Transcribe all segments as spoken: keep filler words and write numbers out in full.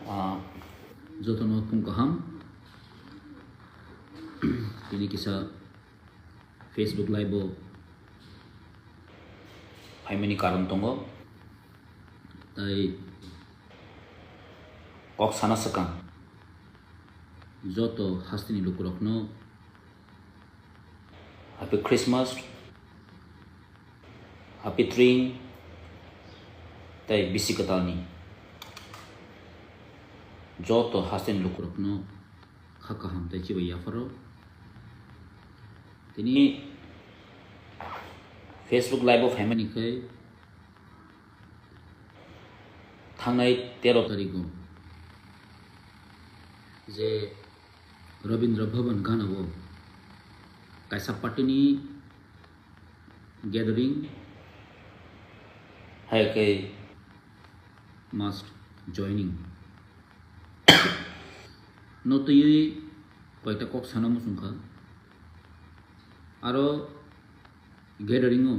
Ah, jotono phung kaham. Tini kisa Facebook Live o phaimani karon tongo. Tai kok sana swkang joto hasteni lukurokno Happy Christmas, Happy Tring, tei bisi kwtalni joto hasteni lukurokno kha kaham tei chibai yapharo. Tini Facebook Live o phaimani khai thangnai tero tarikgo je Rabindra Bhavan Gana o kaisa party ni gathering hai khe must joining no twiwi koita kok sana muchung kha. Aro gathering o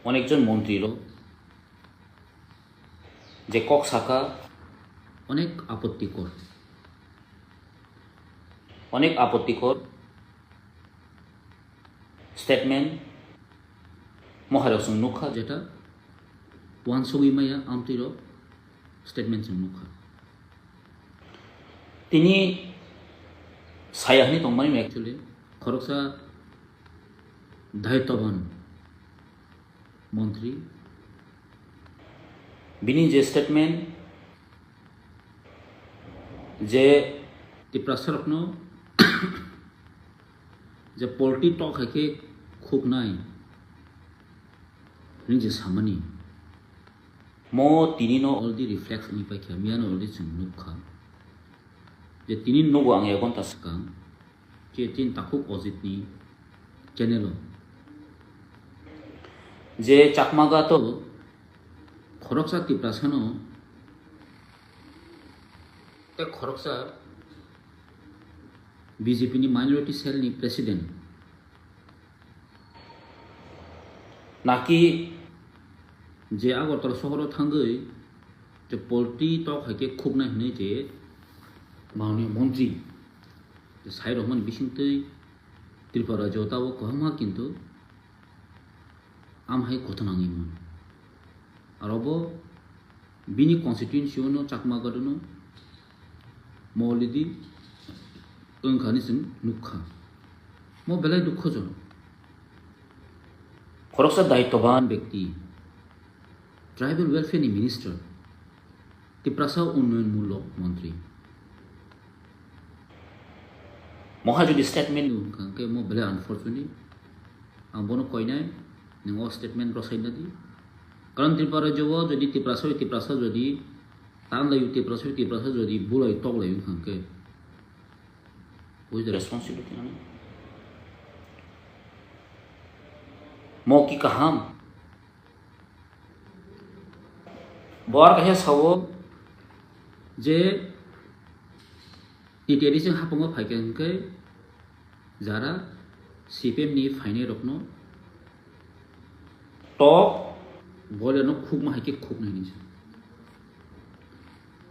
onekjon montri rok je kok saka onek apottikor, onek apottikor statement mohairok chwng nukha, jeta uansugwi maya amtwi rok statement chwng nukha. Tini saya hwnwi tongmani actually khoroksa daitwban montri, bini je statement je Tiprasarokno je polti tok hai khe khuknai hwnwi je samani, mo tini no already reflex wngwi paikha, miya no already chwng nukha je tini nogo ang ek ghonta swkang je tin takhuk Ojit ni channel o je Chakmagat o khoroksa Tiprasa no tei khoroksa B J P ni minority cell ni president naki je Agartala sohoro thangwi je polti tok hai khe khuknai hwnwi je manoniya montri je sai rokmani bisingtwi Tripura jotao kwbangma kintu amhai kothon nangwi mano. Aro bo bini constituency-o no Chakmagat-o no mo already wngkha hinwi chwng nukha. Mo belai dukhojonok. Khoroksa daitwban bekti, tribal welfare ni minister, Tiprasa Unnoyon Mulok Montri. Moha jodi statement wngkha hwnkhe mo belai unfortunate. Ang bono koinai, nwng o statement rwsai nadi. Karon Tripura rajyo o jodi Tiprasa bai Tiprasa jodi tanlai, Tiprasa bai Tiprasa jodi bulai toklai wngkha hwnkhe, who is the responsibility, ano? Mo ki kaham? Bo ar kaisa sao je T T A D C hapungo phaikha hwnkhe jara C P M ni phainai rokno tok boilano khukma hai khe khuknai hinwi sa.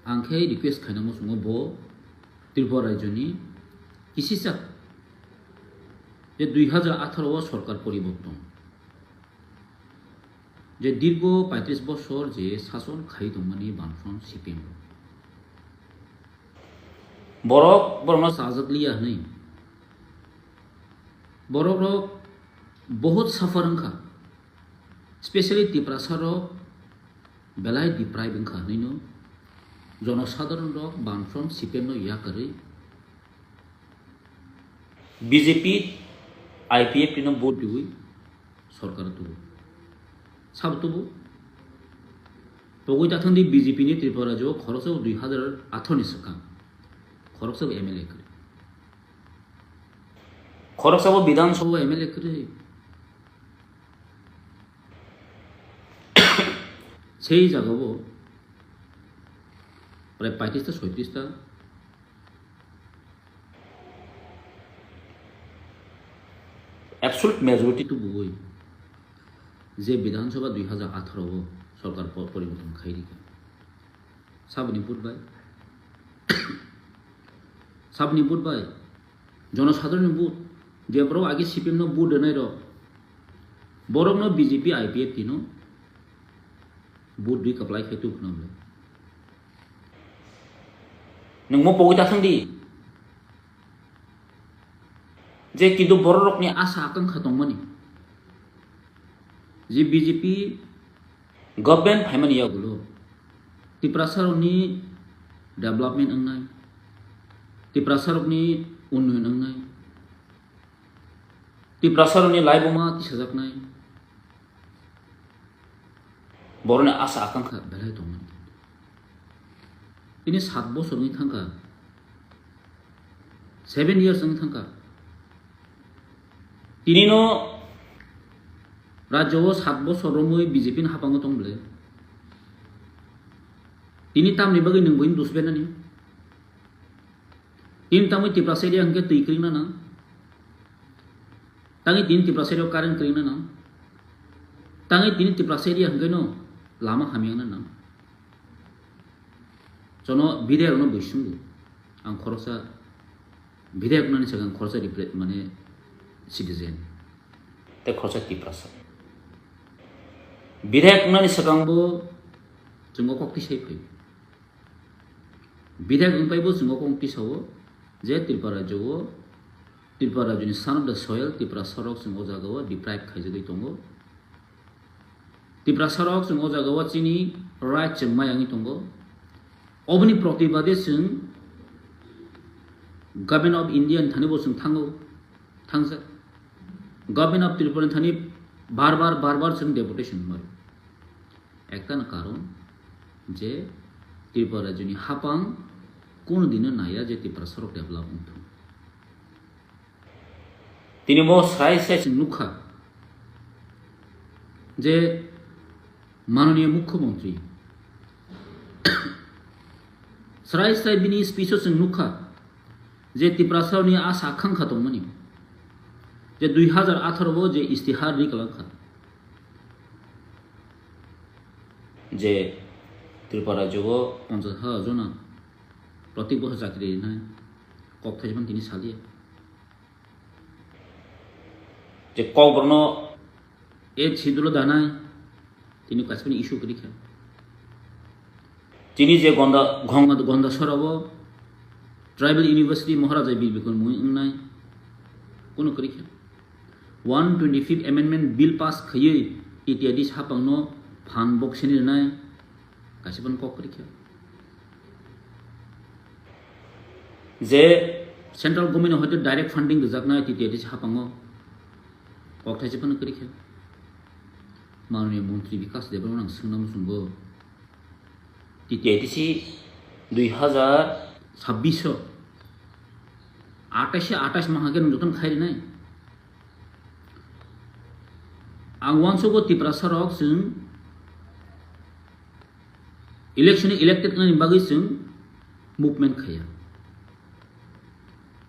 Ang khe request khaina muchungo bo Tripura rajyoni kisisa je dui hajar atharo o sorkar poriborton. Je dirgo paitris bosor je sason khai tongmani Bamfront C P M rok. Borok, borokno chajak liya hwnwi. Borok rok bohut suffer wngkha. Specially Tiprasa rok belai deprive wngkha hwnwino jonosadharon rok Bamfront C P M no yakarwi B J P, I P F T no vote riwi sorkar tubu. Sabo tubu. Togwi tathangdi B J P ni Tripura rajyo khoroksa bo dui hajar atharo ni swkang. Khoroksa bo M L A kwrwi. Khoroksa bo Bidhan Sabha M L A kwrwi. Sei jaga bo prai paitris ta soitris ta absolute majority tubuwi je Bidhan Sabha dui hajar atharo o sorkar po-, poriborton khai rikha. Saboni vote bai. Saboni vote bai. Jonosadharoni vote. Je borok age C P M no vote rwnai rok. Borok no B J P I P F T no vote dui kaplai khai tu khna bwle. Nwng mo pogwi ta thang di. Je kintu borok rokni asa akangkha tongmani. Je B J P government phaimani yagulo Tiprasa rokni development wngnai, Tiprasa rokni unnoyon wngnai, Tiprasa rokni laibuma tisajaknai, borokni asa akangkha belai tongmani. Tini sat bosor wngwi thangkha, seven years wngwi thangkha. Tini no rajyo o sat bosor romwi B J P ni hapango tong bwle. Tini tamni bagwi nwng buini dus benani? Tini tamwi Tiprasa area hwnkhe twi kwrwngna nang? Tangwi tini Tiprasa area o current kwrwngna nang? Tangwi tini Tiprasa area hwnkhe no lama hamyangna nang? Jono bidhayok no bui swngo. Ang khoroksa bidhayok wngnani swkang khoroksa repre-, mane citizen. Tei khoroksa Tiprasa. Bidhayok wngnani swkang bo chwng o kok tisai phai. Bidhayok wngpai bo chwng o kok tisao je Tripura rajyo o, Tripura rajyoni son of the soil, Tiprasa rok chwng o jaga o deprive khaijagwi tongo. Tiprasa rok chwng o jaga o chini right chwng mayangwi tongo. Oboni protibade chwng Government of India ni thani bo chwng thango, thangjak. Government of Tripura ni thani bar bar, bar bar chwng deputation maro. Ekta na karon je Tripura rajyoni hapang kono dino naya je Tiprasa rok develop wngthung. Tini bo srai srai chwng nukha je mananiya mukhyamantri srai srai bini speech o chwng nukha je Tiprasa rokni asa akangkha tongmani je dui hazar atharo o je istihar ri kwlangkha je Tripura rajyo o ponchas hazar jona protik bosor chakri rinai kok thaisman tini saliya. Je Kokborokno eighth schedule o danai, tini kaisa phano issue kwrwi kha. Tini je Gonda, Gonda, Gonda Sora o Tribal University Maharaja Bir Bikram mui wngnai, kuno kwrwi kha. One twenty fifth Amendment Bill pass khaiwi T T I D hapangno phan bokseni rwnai, kaisa phano kok kwrwi kha. Je central government hoito direct funding rijaknai T T I D C hapango kok thaisa phano kwrwi kha. Mananiya Montri Bikas Debbarmano ang swngna muchungo T T I D C dui hazar sabbish o atais atais maha khe nwng jotono khai rinai. Ang uansukgo Tiprasa rok chwng election elected wngnani bagwi chwng movement khaiya.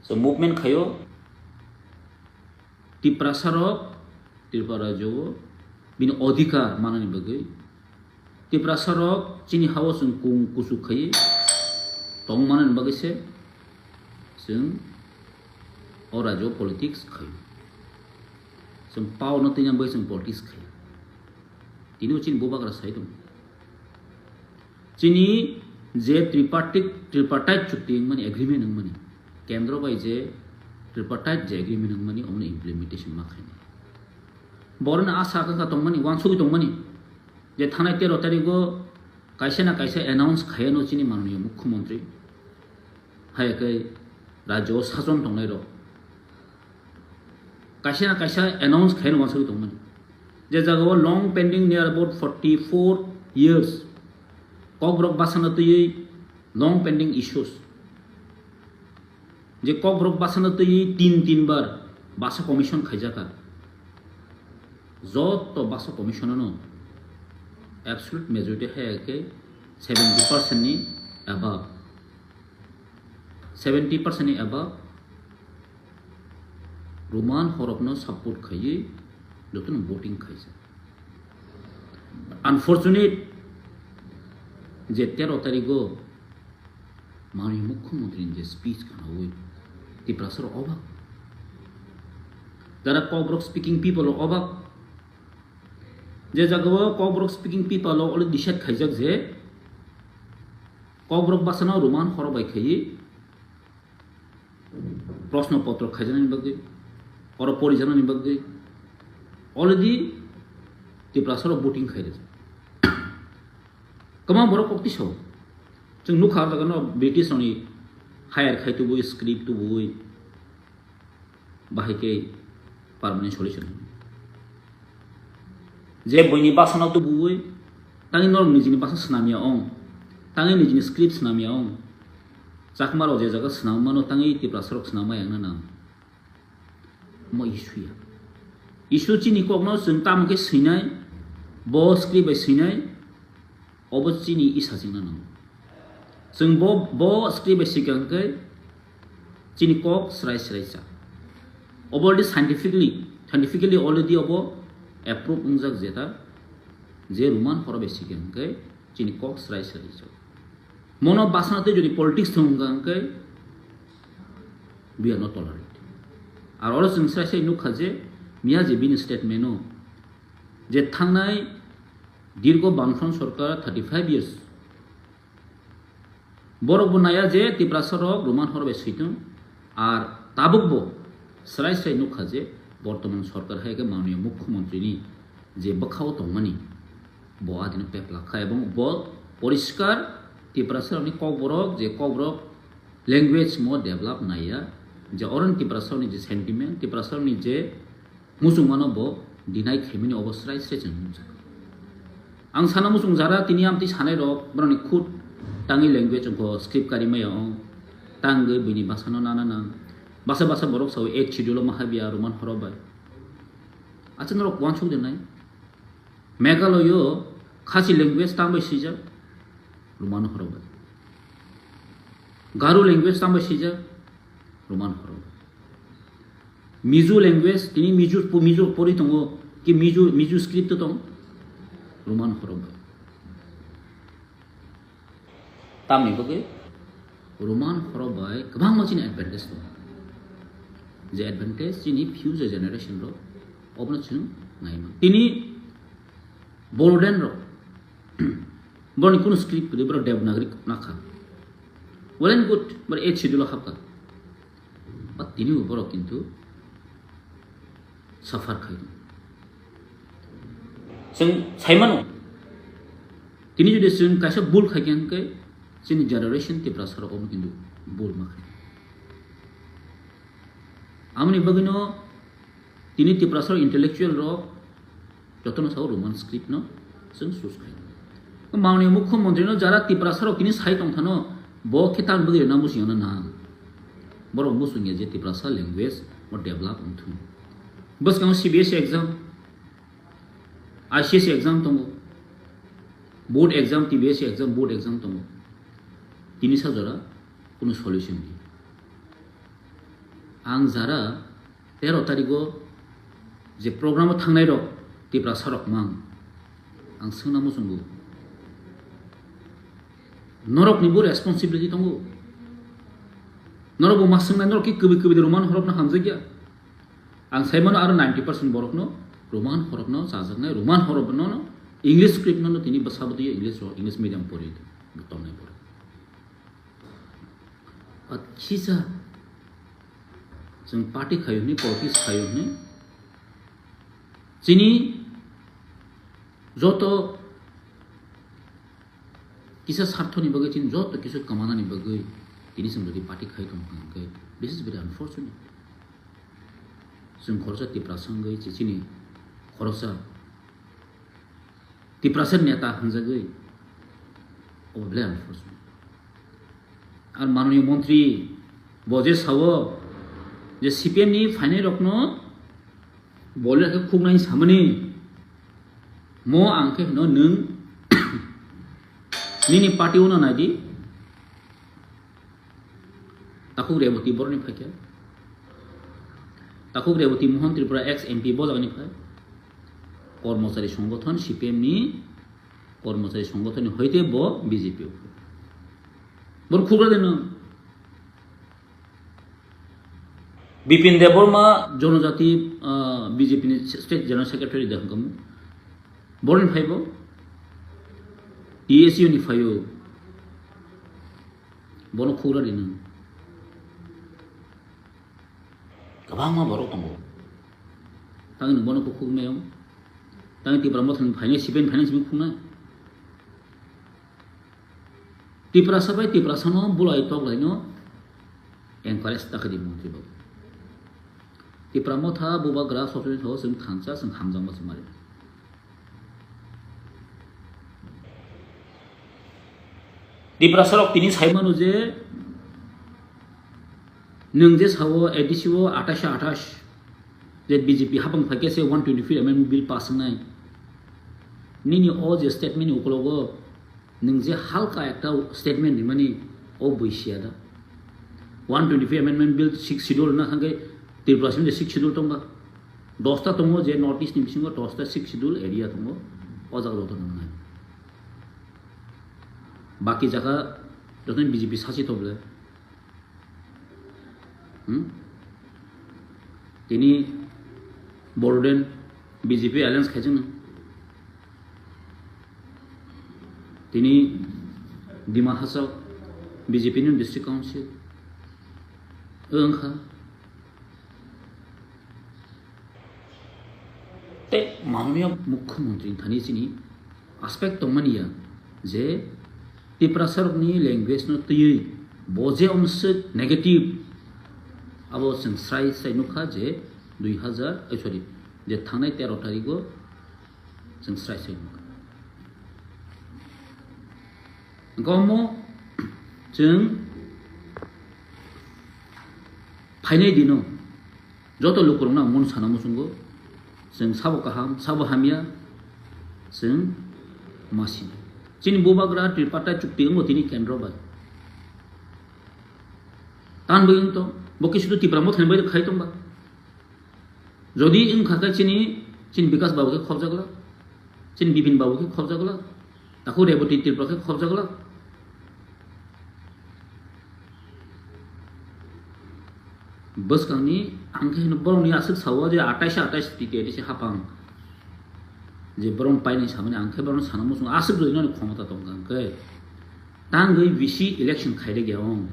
So movement khaio Tiprasa rok Tripura rajyo o bini odhikar manani bagwi. Tiprasa rok chini hao chwng kung kuchuk khaiwi tong manani bagwi se chwng o rajyo o politics khaio. Chwng power no twina bagwi chwng politics khaio. Tini bo chini bubagra sai tongo. Chini je tripartite, tripartite chukti wngmani agreement wngmani, kendro bai je tripartite je agreement wngmani, omoni implementation ma khainai. Boroni asa kha tongmani, uansugwi tongmani, je thanai tero tarigo kaisa na kaisa announce khaiano chini mananiya mukhyamantri. Hai khe rajyo o sason tongnai rok kaisa na kaisa announce khaina uansugwi tongmani. Je jaga o long pending near about forty four years, Kokborok bwsano twiwi long pending issues. Je Kokborok bwsano twiwi tin tin bar bwsa commission khaijakha. Joto bwsa commission ano absolute majority hai khe seventy percent ni above. Seventy percent ni above Roman horokno support khaiwi jotono voting khaijak. Unfortunate, Je tero tarigo manwi mukhyamantri ni je speech khnaui Tiprasa rok obak. Jara Kokborok speaking people rok obak. Je jagao Kokborok speaking people rok already decide khaijak je Kokborok bwsano Roman horo bai khaiwi proshno potro khaijaknani bagwi, oro porijaknani bagwi already Tiprasa rok voting khairajak. Kwbang borok kok tiso. Chwng nukha o jaga no British rokni hire khai tubui, script tubui, bahai khe permanent solution. Je buini bwsano tubui, tangwi norok nijini bwsa swnamya ong, tangwi nijini script swnamya ong. Chakma rok je jaga swnam mano, tangwi Tiprasa rok swnam ma yang na nang. Mo issue ya. Issue chini kokno chwng tamo khe swinai, bo script bai swinai, obo chini isa chingna nango. Chwng bo, bo script bai swikha hwnkhe chini kok srai srai cha. Obo already scientifically, scientifically already obo approve wngjak jeta je Roman horo bai swikha hwnkhe chini kok srai srai cha. Mono bwsano tei jodi politics thwng wngkha hwnkhe we are not tolerate. Ar oro chwng srai srai nukha je miya je bini statement o je thangnai dirgo Bamfront sorkar thirty five years borok bo naya je Tiprasa rok Roman horo bai switwng, ar tabuk bo srai srai nukha je bortoman sorkar hai khe manwi mukhyamantri ni je bwkha o tongmani bo adino peplak kha, ebong bo poriskar Tiprasa rokni kokborok je kokborok language mo develop naiya, je oroni Tiprasa rokni je sentiment, Tiprasa rokni je muchungmano bo deny khaimani obo srai srai chwng nukjak. Ang sana muchung jara tini amtwi sanai rok borokni khud tangwi language wngkho script kari maya ong tangwi buini bwsano nana nang. Basa basa borok sao eighth schedule o mahabiya Roman horo bai. Acha norok uansuk de nai. Meghalaya o Khasi language tang bai swijak Roman horo bai. Garo language tang bai swijak Roman horo bai. Mizo language, tini Mizo, Mizo pori tongo, ki Mizo, Mizo script tong, Roman horo bai. Tamni bagwi Roman horo bai kwbangma chini advantage tongo. Je advantage chini future generation rok obono chwng naima. Tini Boroden rok, borokni kunu script kwrwi, borok Devanagari nakha. Well and good, borok eighth schedule o hapkha. But tini bo borok kintu suffer khai. Chwng sai mano, tini jodi chwng kaisa bul khai khe, hwnkhe chini generation Tiprasa rok omo kintu bul ma khai. Amoni bagwino tini Tiprasa intellectual rok jotono sao Roman script no chwng sus khai. Manwi mukhyamantri no jara Tiprasa rok tini sai tong thano, bo khe tan bagwi rwna muchung ya na nang. Borok muchung ya je Tiprasa language bo develop wng thung. Bwskango C B S E exam, I C S E exam tongo, board exam, T B S E exam, board exam tongo. Tini sa jora kunu solution di. Ang jara tero tarigo je program o thangnai rok Tiprasa rok mang, ang swngna muchungo. Norok ni bo responsibility tongo. Norok bo ma swngnai, norok ki kwbwi kwbwi de Roman horok no hamjak ya. Ang sai mano aro ninety percent borok no Roman horok no chajaknai, Roman horok no, no English script no, no tini bwsa bwtwi English ro-, English medium pori tongnai borok. But kisa chwng party khayo hwnwi, politics khayo hwnwi, chini joto kisa sarthoni bagwi, chini joto kisa kamanani bagwi tini chwng jodi party khai tong hwnkhe, this is very unfortunate. Chwng khoroksa Tiprasa wngwi, chini khoroksa Tiprasa neta hwnjagwi, obo belai unfortunate. Ar manoniyo montri bo je sao je C P M ni phainai rokno bolwi khe khuknai samani, mo ang khe hwno nwng nini party uno naidi. Takhuk Reboti borokni phaikha. Takhuk Reboti Mohon Tripura ex M P bo jagani phai. Kormochari Songgothon C P M ni Kormochari songothoni hoite bo B J P o. Bor khugra de no. Bipin Debbarma Jonojati, ah, B J P ni State General Secretary de hwnkha mo. Boron phaibo T S U ni phaio. Bono khugra de no. Kwbangma borok tongo. Tangni bono kukhuk nai. Tangni Tipra Motha ni phainai, sipen phainai simi khuknai. Tiprasa bai Tiprasa no bulai tok lai no encourage ta khadi mantri babu. Tipra Motha bubagra sosoni thago sing thansa sing hamjang ma sumari. Tiprasa rok tini sai mano je nwng je sao A D C o athais athais je B J P hapang phaikhe se one twenty-five amendment bill pass wngnai. Nini o je statement ni ukologo nwng je halka ekta statement rimani o buisiya da. One twenty-five amendment bill six schedule na thangkhe Tripura simi je six schedule tongba. Dosta tongo je North East ni bisingo dosta six schedule area tongo. O jaga joto nang nai. Baki jaga joto B J P sasi tobole. Hmm? Tini Bodoland B J P alliance khaijak no. Tini Dima Hasao B J P ni district council. Wngkha. Tei Mananiya Mukhyamantri thani chini aspect tongmani ya je Tiprasa rokni language no twiwi bo je omswk negative abo chwng srai srai nukha je dui hazar, eh, sorry, je thangnai tero tarigo chwng srai srai nukha. Gomo chwng phainai dino joto lukurokno ang mano sana muchungo, chwng sabo kaham, sabo hamya, chwng masina. Chini bubagra tripartite chukti wngo tini kendro bai. Tan bai wng tong, bo khe sudu Tipra Mothani bai khai tongba. Jodi wngkha khe chini, chini Bikas babu khe khobjaglak, chini Bipin babu khe khobjaglak, takhuk Reboti Tripura khe khobjaglak. Bwskangni ang khe hino borokni aswk sao je atais atais T T A D C hapang je borok painai samani ang khe borokno sana muchungo aswk rwinani khomota tongkha ang khe. Tangwi bisi election khairek ya ong.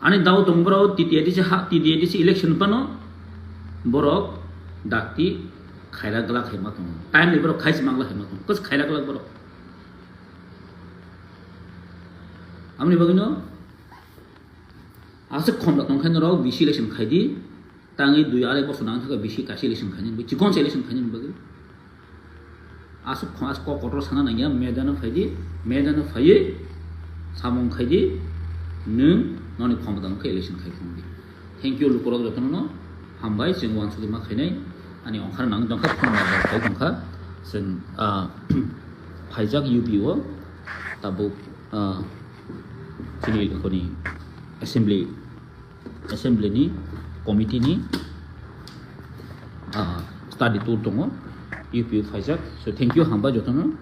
Ani dao tong borok T T A D C ha, T T A D C election pano borok dakti khaira glak hai ma tongo. Time ni borok khai se mangla hai ma tongo. Kos khaira glak borok. Amni bagwi no aswk khom da tong khe norok bisi election khai di. Tangwi dui arai bosor nang thaka bisi kaisa election khainani bagwi, chikon sa election khainani bagwi. Aswk kho-, aswk kok kotor sana nangya, medano phaidi, medano phaiwi samung khaidi, nwng noni khomota wngkha election khai thangdi. Thank you lukurok jotono no, hambai, chwng uansugwi ma khainai, ani ongkhar nang tongkha, phone number khai tongkha, chwng, ah, phaijak U P o, tabuk, ah, chini koni assembly. Assembly ni committee ni, ah, study tour tongo, U P O phaijak. So, thank you, hambai jotono.